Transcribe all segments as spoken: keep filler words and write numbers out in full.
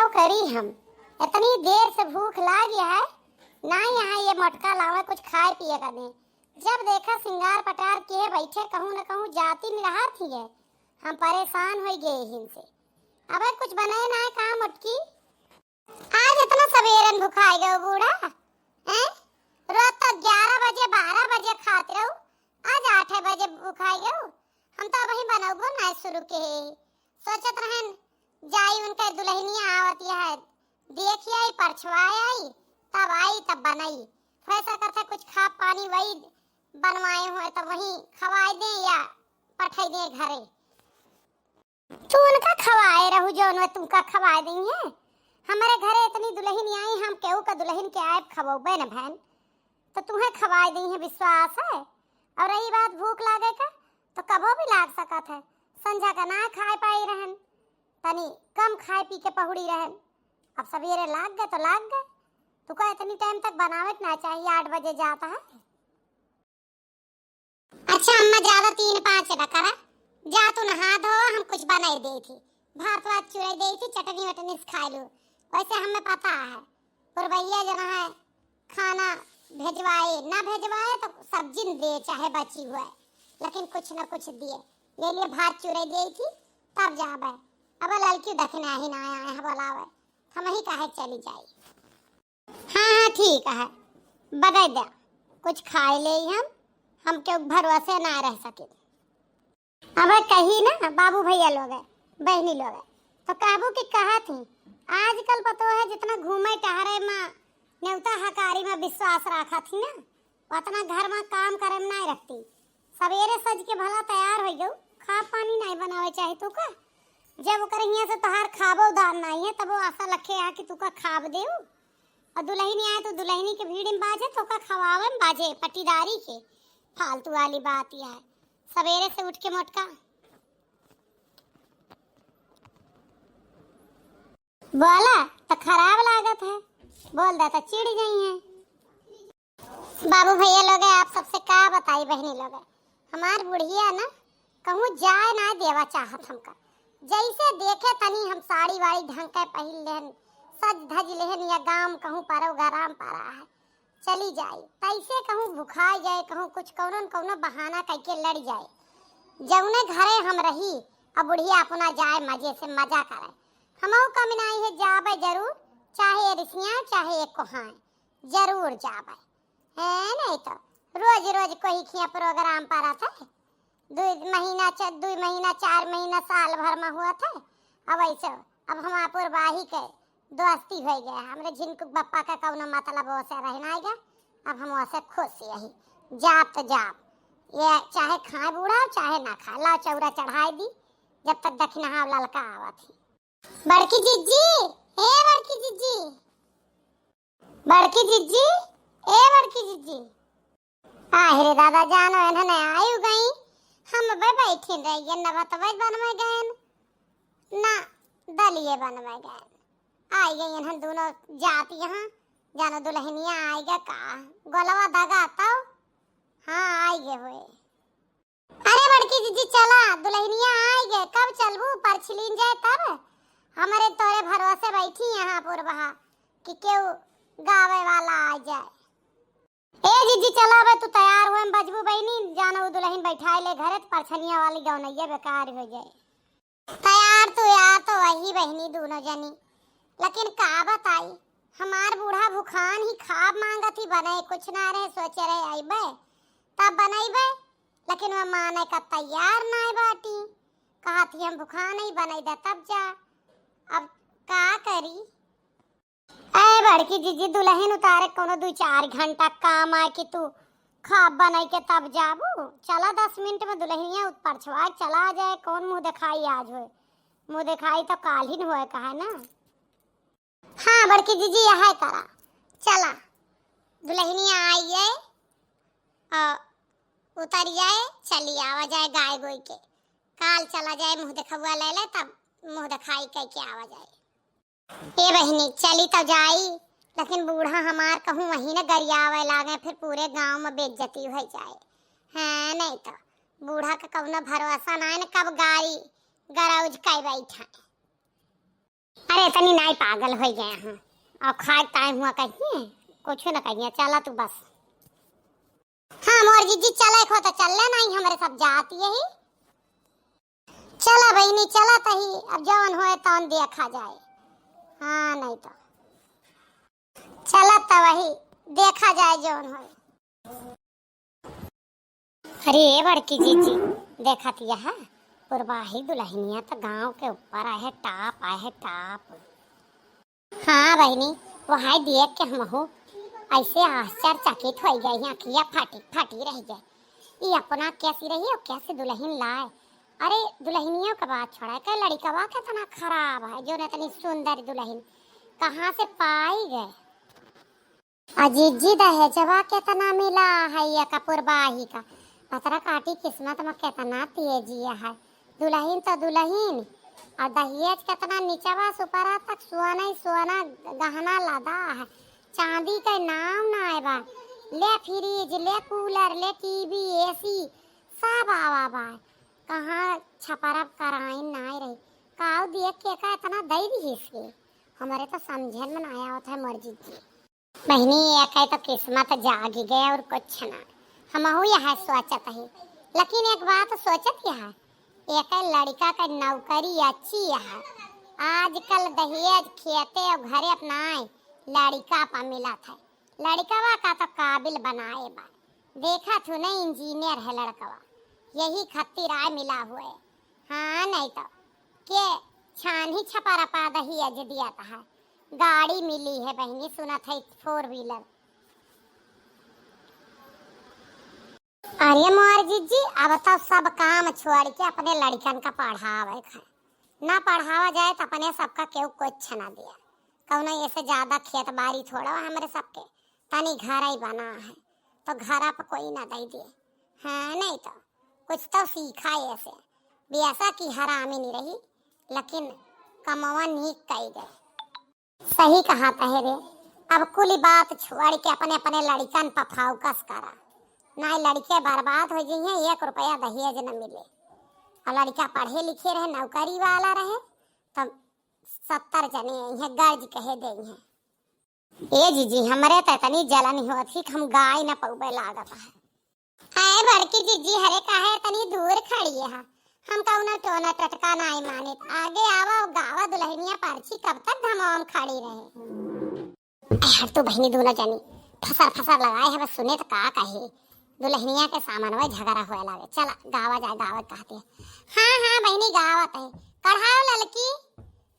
करी हम, इतनी देर से भूख लाग है, ना यहाँ ये मोटका लावे कुछ खाए पिए का दे। जब देखा सिंगार पटार के बैठे, कहूँ न कहूँ जाती निरहार थी है। हम परेशान हो गए इनसे। अबे कुछ बनाए ना है का मोटकी? आज इतना सवेरन भुखाए गए बूढ़ा, हैं? रोज तो ग्यारह बजे, बारह बजे खात रहू, आज आठ बजे भुखाए गए। हम तो अबही बनउबो ना शुरू के, सोचत रहन जाई उनके दुल्हनिया आवत है, देख आई, परछवाए आई, तब आई, तब बनाई। फैसला करते कुछ खा पानी वही बनवाए हुए, तब वही खवाए दे या पठाई दे घरे। तू उनका खवाए रहू, जौन वे तुमका खवाए देइहैं। हमरे घरे इतनी दुल्हन आई, हम केहू का दुल्हन के आए खवौबे न भैन, तो तुम्हें खवाए देइहैं, विश्वास है। और रही बात भूख लागे का, तो कबो भी लाग सकत है। संझा का ना खाए पाई रहन, तनी कम खाए पी के पहुड़ी रहन। अब सवेरे लाग गए तो लाग गए, तुका इतनी टाइम तक बनावे के ना चाहिए, आठ बजे जाता है। अच्छा अम्मा, ज्यादा तीन पाँच न करा, जा तू नहा धो, हम कुछ बनाई देई थी, भात वात चुराई देई थी, चटनी वटनी से खाई लू। वैसे हमें पता है पुरवैया जना है, खाना भेजवाए ना भेजवाए तो सब्जी न दे चाहे बची हुए, लेकिन कुछ न कुछ दिए। ये लिए भात चुराई देई थी, तब जाबे। अब ललकी दखिना ही ना आए हैं बोलावे, हम ही काहे चली जाई। हाँ, हाँ, ठीक है, बदे द्या, कुछ खाए ले हम, हम क्यों भरोसे ना रह सके। अब कही ना बाबू भैया लोग है, बहनी लोग है, तो कहबू कि कहा थी, आजकल पतो है जितना घूमे टहरे में नेवता हकारी में विश्वास रखा थी ना, उतना घर में काम करे में नहीं रखती। सवेरे सज के भला तैयार हो गऊ, खा पानी नहीं बनावे चाहे तू का। जब ओकर हियां से तोहार खाबो दान नहीं है, तब वो आशा लखे आ कि तू का खाब देऊ। और दुल्हनी आए तो दुल्हनी के भीड़ में बाजे, तो का खवावे में बाजे पट्टीदारी के। फालतू वाली बात यह है। सवेरे से उठ के मोटका बोला तो खराब लागत है, बोल दे तो चिढ़ गई है। बाबू भैया लोग, आप सबसे का बताई बहनी लोग, हमार बुढ़िया ना कहूँ जाए ना देवा चाहत हमका। जैसे देखे तनी हम साड़ी वाड़ी ढंग के पहिर लेहन, सज धज लेहन, या गाँव कहूँ परव गराम परा है, चली जाए, तैसे कहूँ भुखाई जाए, कहूँ कुछ कौनो न कौनो बहाना कइके लड़ जाए। जौने घरे हम रही, अब बुढ़िया अपना जाए मजे से मजा करे। हमहू कम नाई है, जाबे जरूर, चाहे रिसिया चाहे कोहाए, जरूर जाबे। है नहीं तो रोज रोज कोई खिया प्रोग्राम परत है। दो महीना च-, दो महीना, चार महीना, साल भर में हुआ था। अब ऐसे अब हम पुरवाही के दोस्ती हो गया, हमरे झिनकू बप्पा का कौनो मतलब ओसे रह ना गया। अब हम ओसे खुश यही, जाब तो जाब, ये चाहे खाए बूढ़ा चाहे ना खाए, लाओ चौरा चढ़ाई दी, जब तक दखिनहा ललका आवत ही। बड़की जिज्जी, ए बड़की जिज्जी, बड़की जिज्जी, ए बड़की जिज्जी। आहि रे दादा, जानो एन्हने आयु गई, हम बे बैठिन रह गए, न बतवे बनवे गए, ना दलिए बनवे गए। आई गई एन्हन दोनों जात यहाँ, जानो दुल्हनिया आई गए का, गोलवा दगा तौ, हाँ आई गए हुए। अरे बड़की जिज्जी, चला, दुल्हनिया आइ गए, कब चलबू? परछिलीन जाए तब। हमरे तोरे भरोसे बैठी यहाँ पुरबहा कि केहू गावे वाला आ जाए। ए जिज्जी, चला बे, तू तैयार हुए में बजबू बहिनी, जानो उ दुल्हन बैठाए ले घरे, त परछनिया वाली गौनैया बेकार हो जाए। तैयार तू यार तो वही बहिनी दोनों जनी, लेकिन का बताई, हमार बूढ़ा भुखान ही खाब मांगत ही, बने कुछ ना रहे, सोचे रहे अइबे तब बनइबे, लेकिन वह माने का तैयार नाय बाटी। कहत ही हम भुखान ही, बनइ दे तब जा। अब का करी? ए बड़की जिज्जी, दुल्हन उतारे कौनो दू चार घंटा काम आए कि तू खाब बनइ के तब जाबू? चला दस मिनट में दुल्हनिया उत परछवा चला जाए, कौन मुँह देखाई आज होए? मुँह देखाई तो काल्हिन होए कहे ना। हाँ बड़की जिज्जी, यह करा, चला दुल्हनिया आई है, आ, उतर जाए, चली आवा जाए गाय गोई के। काल चला जाए, मुँह देखउआ ले ले, तब मुँह देखाई कह के आवा जाए। ए बहिनी, चली तो जाई, लेकिन बूढ़ा हमार कहूँ वही न गरियावे लागे, फिर पूरे गाँव में बेइज्जती हो जाए। हाँ, नहीं तो बूढ़ा का कौनो भरोसा ना है न, कब गारी गरौज कह बैठा। अरे, तनी नाई पागल होइ गया हूँ। और खाए ताए हुआ कहिए, कुछ न कहिए, चला तू बस। हाँ, मोर जीजी चले खो तो चल ले, नाई हमरे सब जात यही। चला बहिनी, चला तही, अब जौन होए तौन देखा जाए। हाँ, नहीं तो चला त वही देखा जाए जौन होए। अरे ए बड़की जीजी, देखत यह पुरवाही दुलहिनिया त गाँव के ऊपर आहे, top आहे, top। हाँ बहिनी, वहाई देख के हमहू ऐसे आश्चर्यचकित होइ गए, अखिया फाटी फाटी रह गए। ई अपना कैसी रही और कैसी दुलहिन लाए। अरे दुलहिनियों के बात छोड़ा, के लड़िकवा केतना खराब है, जौन एतनी सुंदर दुलहिन कहाँ से पाई गए। आ जीजी दहेजवा केतना मिला है ये कपूरबाही का। पतरा काटी किस्मत में केतना तेजी है। दुलहिन तो दुलहिन, और दहेज केतना निचवा से ऊपरा तक सोना ही सोना गहना लदा है। चांदी के नाम नाय बा। ले fridge, ले cooler, ले TV, AC, सब आवा बा। कहाँ छपरा कराइन नाय रही। काऊ देख के का एतना दई दिहिस के? हमरे तो समझे में नाय आवत है मोर जीजी। बहिनी, एकै तो किस्मत जागि गए और कुछ ना। हमहू यह सोचत ही, लेकिन एक बात सोचत यह, एकै लड़िका कै नौकरी अच्छी यह। आजकल दहेज खेते और घरे अपनाए लड़िका पर मिलत है। लड़िकवा का तो काबिल बनाए बा। देखत हूँ नहीं, engineer है लड़िकवा, यही खातिर आए मिला हुए। हाँ, नहीं तो के छानही छपरा पा दहेज दिया था। गाड़ी मिली है बहिनी, सुनत है four wheeler। अरे मोर जीजी, अब तो सब काम छोड़ के अपने लड़िकन का पढ़ावे के है। ना पढ़ावा जाए तो अपने सबका केहू कुछ ना दिया। कौनो ऐसे ज्यादा खेत बारी थोड़ा हमरे सबके, तनी घर ही बना है, तो घर पर कोई ना दे दिए। हाँ, नहीं तो कुछ तो सीखा ऐसे। बेशक कि हरामी नहीं रही, लेकिन कमवा नीक कई गए। सही कहा तहे रे, अब कुली बात छोड़ के अपने अपने लड़िकन पर focus करा, नाहीं लड़िके बर्बाद हो जइहें, एक रुपया दहेज न मिले। और लड़िका पढ़े लिखे रहे, नौकरी वाला रहे, तब सत्तर जने अइहें, गर्ज कहे देइहें। ए जीजी, हमरे त तनी जलन होत ही कि हम गाय न पउबे लागत है। हाय बड़की जीजी, हरे काहे तनी दूर खड़ी है? हम कउनो टोना टटका नाई मानित। आगे आवा और गावा दुलहिनिया परछी, कब तक घमवा में खड़ी रहे? ए, हट तू बहिनी, दूनो जनी फसर फसर लगाए है, बस सुने त का कहे। दुलहिनिया के सामनवा झगड़ा होए लागे। चला गावा जाए, गावा कहते। हाँ हाँ बहिनी, गावत है। कढ़ाओ ललकी,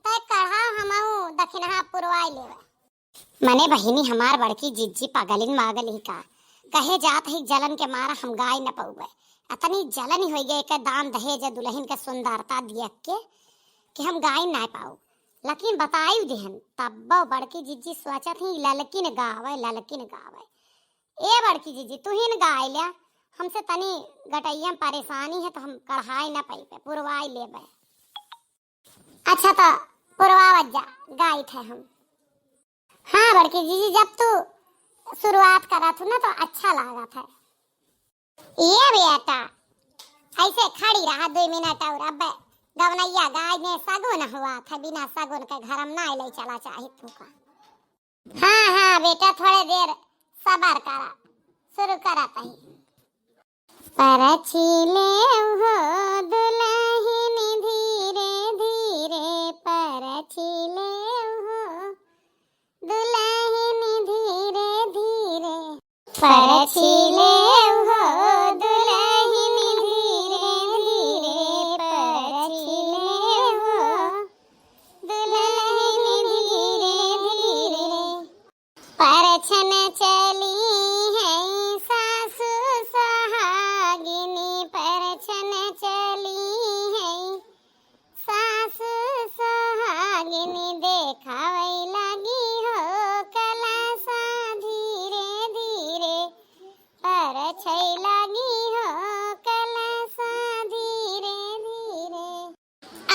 तै कढ़ाओ, हमहू दखिनहा पुरवाई लेवे। मने बहिनी, हमार बड़की जिज्जी पागलिन मागल ही का? कहे जात ही जलन के मारा हम गाय न पउबे। अतनी जलन ही होई गए के दान दहेज दुलहिन के सुंदरता दियक के कि हम गाय ना पाऊ। लेकिन बताई दिहन, तब्बो बड़की जिज्जी सोचत ही ललकिन गावे, ललकिन गावे। ए बड़की जिज्जी, तू ही न गाय ल्या, हमसे तनी गटैया में परेशानी है तो हम कढ़ाई न पइबे, पुरवाई लेबे। अच्छा तो पुरवावत जा, गाइत है हम। हाँ बड़की जीजी, जब तू शुरुआत करत हो ना तो अच्छा लागत है। ए बेटा, ऐसे खड़ी रहा दो मिनट और। अब गवनैया गाय में सगुन हुआ था, बिना सगुन के घर में ना ले चला चाहे तू का। हाँ हाँ बेटा, थोड़े देर सबर करा, शुरू करत ही। परछी लेव हो दुलहिन धीरे धीरे, परछी लेव हो दुलहिन धीरे धीरे। परछी लेव हो दुलहिन धीरे धीरे, परछी लेव हो दुलहिन धीरे धीरे। परछन चली है सासु सोहागिनी, परछन चली है सासु सोहागिनी, देखावै लागी हो कलसा धीरे धीरे, परछै लागी हो कलसा धीरे धीरे।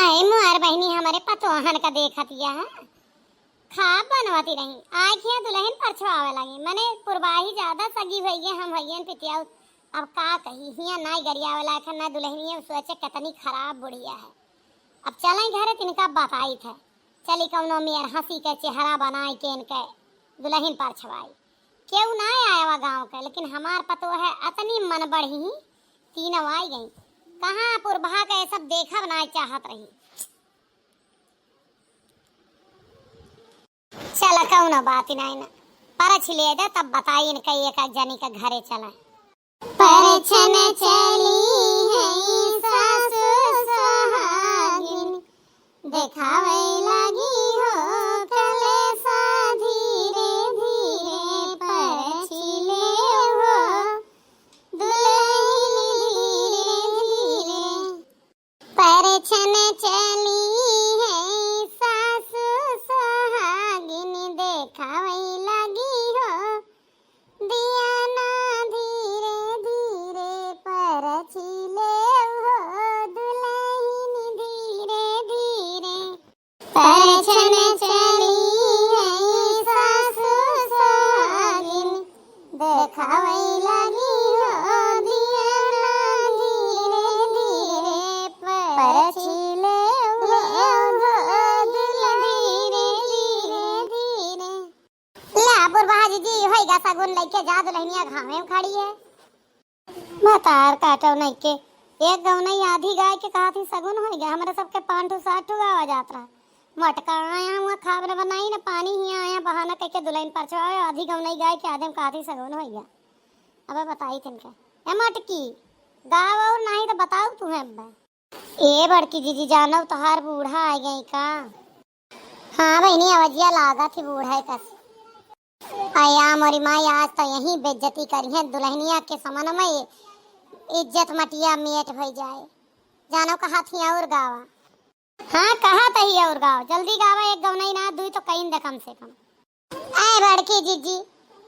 आए मोर बहिनी, हमरे पतोहन का देखत यह खाब बनवती रही, आए हियाँ दुलहिन परछवावे लागी। मने पुरबाही ज्यादा सगी होइए, हम होइए पितियाऊ। अब का कही, हियाँ नाई गरियावे लायक है, ना दुलहिनिया सोचे कितनी खराब बुढ़िया है। अब चलें घरे, तिनका बताइत है। चली कउनो मेर हँसी के चेहरा बनाइ के इनके दुलहिन परछवाई। केहू नाहीं आया वा गाँव के, लेकिन हमार पतोह है अतनी मन बढ़ी, तीनों आइ गईं। कहाँ पुरबहा के सब देखब नाहीं चाहत रही। चल, कउनो बात नाहीं ना, परछि लेइ दे, तब बताई इनके एक जनी के घरे चले। परछन चली है सासु सोहागिन, देखावै लागी हो कलेसा धीरे धीरे, परछि ले हो दुलहिन धीरे धीरे। परछन चली है सासु सोहागिन, देखावै लागी हो दिया ना धीरे धीरे, परछि ले हो दुलहिन धीरे धीरे। परछन चली है सासु सोहागिन, देखावै लागी हो दिया ना धीरे धीरे, परछि ले हो दुलहिन धीरे धीरे। ले, पुरबहा जिज्जी, होइगा सगुन, लइके जा दुलहिनिया, घामे में खड़ी है। भतार काटो नहीं के, एक गौनई आधी गाय के कहत ही सगुन होइगा। हमरे सबके पाँच ठू सात ठू गावा जात रहा। मोटका आया हुआ खाब न बनाई न पानी ही आया, बहाना कइके दुलहिन परछवावे, आधी गौनई गाय के आधे में कहत ही सगुन होइगा। अबे बताई तिनके, ए मोटकी, गाव और नाहीं तो बताउ तुहैं अब्बे। ए बड़की जिज्जी, जानउ तोहार बूढ़ा आइ गए का? हाँ बहिनी, अवजिया लागत ही बूढ़ा कस। अया मोरी माई, आज तो यहीं बेइज्जती करिहैं दुलहिनिया के समन में, इज्जत मटिया मेट होइ जाए। जानउ कहत ही और गावा। हाँ, कहत ही और गावा, जल्दी गावा, एक गौनई ना, दुई तो कइन दे कम से कम। ए बड़की जिज्जी,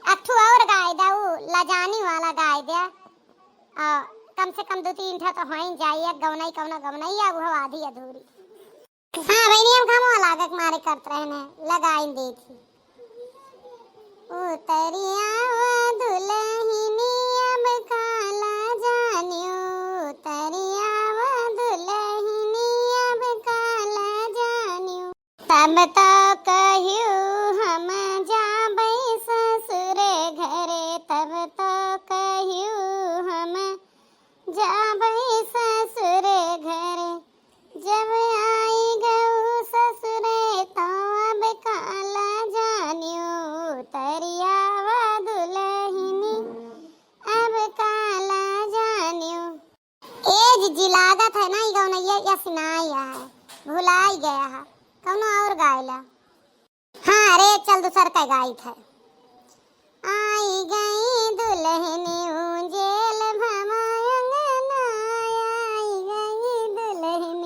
अठू और गाय द्या, ऊ लजानी वाला गाय द्या। आ, कम से कम दुइ तीन ठा तो होइन जाई, एक गौनई कउनो गौनई या उहो आधी अधूरी। हाँ बहिनी, हम घमवा लागक मारे करत रहेन, लगाइन देत ही। उतरिया वा दुलहिनी अब काला जानियो, उतरिया वा दुलहिनी अब काला जानियो। तब तो कहियो हम जाबै ससुर घरे, तब तो कहियो हम जाबै ससुर घरे। जब आइ गउ ससुरे तो अब काला जानियो, उतरिया वा दुलहिनी अब काला जानियो। ए जिज्जी, लागत है ना, ई गौनैया यस ना आया है, भुलाई गया है, कउनो और गाइला। हाँ, अरे चल, दूसर का गाइत है। आइ गई दुलहिन उजेर भवा अंगना, आइ गई दुलहिन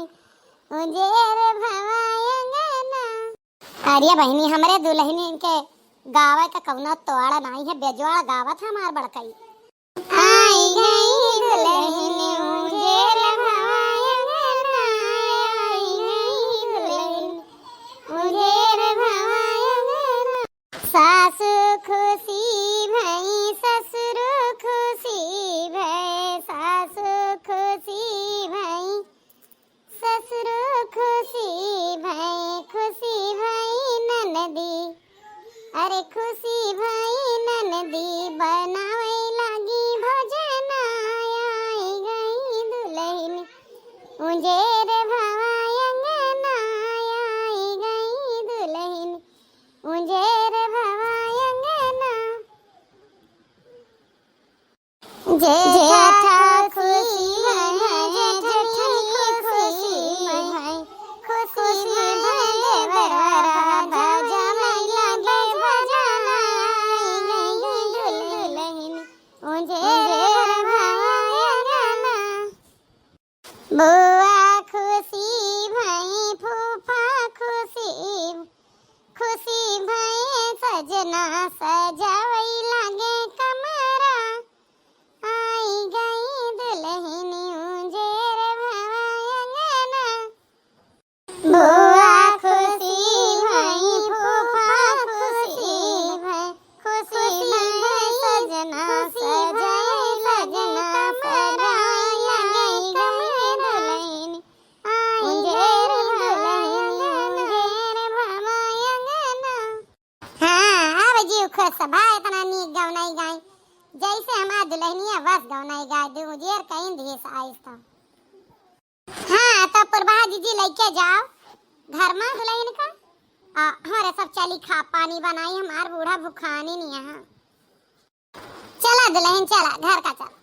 उजेर भवा अंगना। अरे बहिनी, हमरे दुलहिन इनके गावे का कउनो तोड़ नाहीं है, बेजोड़ गावत हमार बड़कई। आइ गई दुलहिन उजेर भवा अंगना, आइ गई दुलहिन उजेर भवा अंगना। सासु खुसी भई, ससुरु खुसी भए, सासु खुसी भई, ससुरु खुसी भए, खुसी भई ननदी। अरे खुसी भई ननदी, बनावै लागी भोजना, आइ गई दुलहिन उजेर भवा अंगना, आइ गई दुलहिन उजेर भवा अंगना। जेठा खुसी भए, जेठनी खुसी भए, खुसी भए देवरा, बाजा में लागे बजाना, आइ गई दुलहिन उजेर भवा अंगना। बुआ खुसी भई, फूफा खुसी, खुसी भई सजना, सजावै लागे कमरा। आइ गई दुलहिन उजेर भवा अंगना। बुआ खुसी भई, फूफा खुसी भई, खुसी भई सजना, सजावै लागे कमरा। आइ गई दुलहिन उजेर भवा अंगना। खुश भा इतना नीक गवनई गाई, जैसे हमार दुलहनिया बस गवनई गाई दे, उजेर कइन दिहिस आइस तो। हाँ, तो पुरबहा जिज्जी लइके जाओ घर मा दुलहिन का, आ, हमरे सब चली खा पानी बनाई, हमार बूढ़ा भुखानी नहीं है। चला दुलहिन, चला, घर का चला।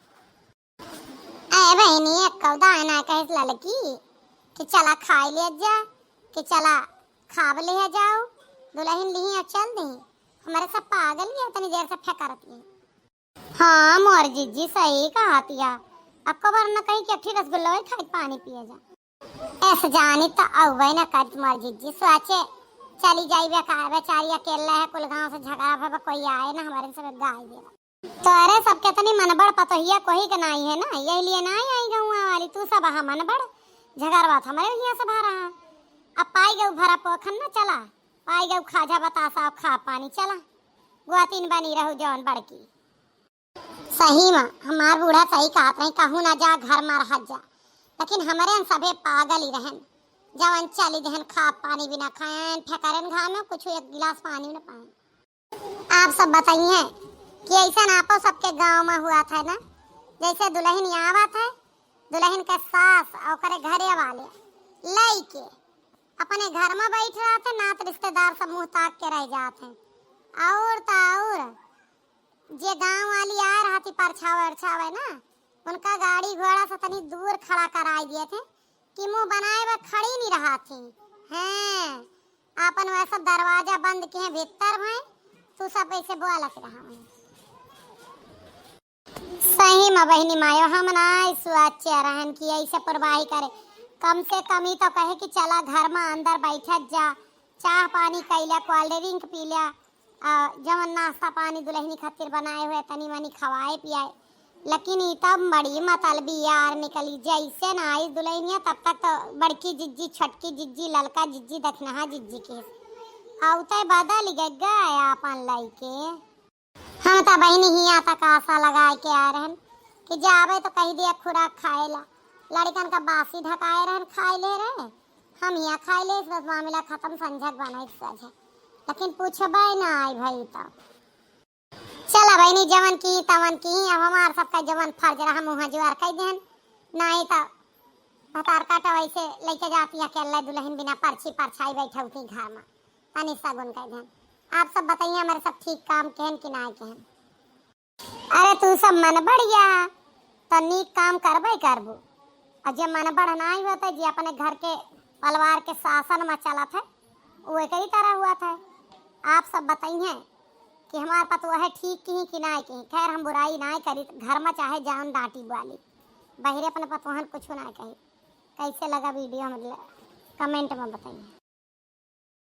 ए बहिनी, एक कौदा है ना कहे ललकी कि चला खाई ले जा, कि चला खाब ले जाओ, दुलहिन लिही और चल दही। हमरे सब पागल ही है, इतनी देर से फेंकरती है। हाँ, मोर जिज्जी सही कहतिया। अब कबर न कही कि एक ठे रसगुल्ला खाई पानी पिए जा। ऐसे जानी तो अउबे न करी तुम्हार जिज्जी। सोचे चली जाई बे का, बेचारी अकेले है, कुल गांव से झगड़ा भवा, कोई आए ना, हमारे सब गाय देवा। तो अरे सब कितनी मनबड़ पतोहिया कोही के नाई है ना, यही लिए नाई आई गौआ वाली। तू सब हा मनबड़, झगड़वा तो हमरे हिया से भरा है। अब पाई गऊ भरा पोखन न चला, पाई गऊ खाजा बतासा, अब खा पानी चला, गोतिन बनी रहू जौन बड़की। सही मा, हमार बूढ़ा सही कहत रही, कहूँ ना जा, घर मा रहत जा। लेकिन हमरे अन सभे पागल ही रहन, जवन चली देहन खा पानी बिना खाए, फेंकरन घाम में, कुछ एक गिलास पानी न पाए। आप सब बताइए कि ऐसा आपो सबके गांव मा हुआ था ना, जैसे दुलहिन आवत है, दुलहिन के सास और ओकरे घरे वाले लइके अपने घर मा बैठ रहत है, नात रिश्तेदार सब मुँह ताक के रह जात है। और तो और जे गांव वाली आए रहती परछावे अरछावे ना, उनका गाड़ी घोड़ा से तनी दूर खड़ा कराई दिए थे कि मुँह बनाए बा खड़ी नहीं रहती। हैं, आपन वैसा दरवाजा बंद किहे भीतर भए, तू सब ऐसे बोलत रहा। सही मा बहिनी मायो, हम ना सोचे रहन कि ऐसे परवाही करे। कम से कम ही तो कहे कि चला घर मा अंदर बैठत जा, चाह पानी कैला, cold drink पी ल्या, आ, जवन नाश्ता पानी दुलहिनी खातिर बनाए हुए तनी मनी खवाए पियाए। लेकिन ई तब बड़ी मतलबी यार निकली, जैसे ना आई दुलहिनिया तब तक तो बड़की जिज्जी, छोटकी जिज्जी, ललका जिज्जी, दखिनहा जिज्जी के। आउते बदल गए, गए आपन लइके। हम तो बहिनी हिया तक आशा लगाए के आए रहन कि जाबे तो कही दिया खुराक खाएला, लड़कन का बासी ढकाए रहन, खाए ले रहे, हम हिया खाए ले, बस मामला खत्म, संझक बनाई सझे। लेकिन पूछबे ना आई भाई तो। चला बहिनी, जवन की तवन की, अब हमार सबका जवन फर्ज रहा मुँह जुआर कह देहन, नाई तो भतार काटा वैसे लइके जाती अकेले दुलहिन बिना परछी परछाई बैठौती घर मा, तनी सगुन कह देहन। आप सब बताइए हमरे सब ठीक काम केहन कि नाई केहन। अरे तू सब मनबड़ या तो नीक काम करबे करबू, और जे मनबड़ नाई होते, जे अपने घर के परिवार के शासन मा चलत है, वो एकरी तरह हुआ था। आप सब बताइए कि हमार पतोह है ठीक की कि नाई की। खैर, हम बुराई नाई करी, घर मा चाहे जान डांटी बुआली, बहिरे अपने पतोहन कुछ नाई कही। कैसे लगा video, मतलब comment मा बताइए।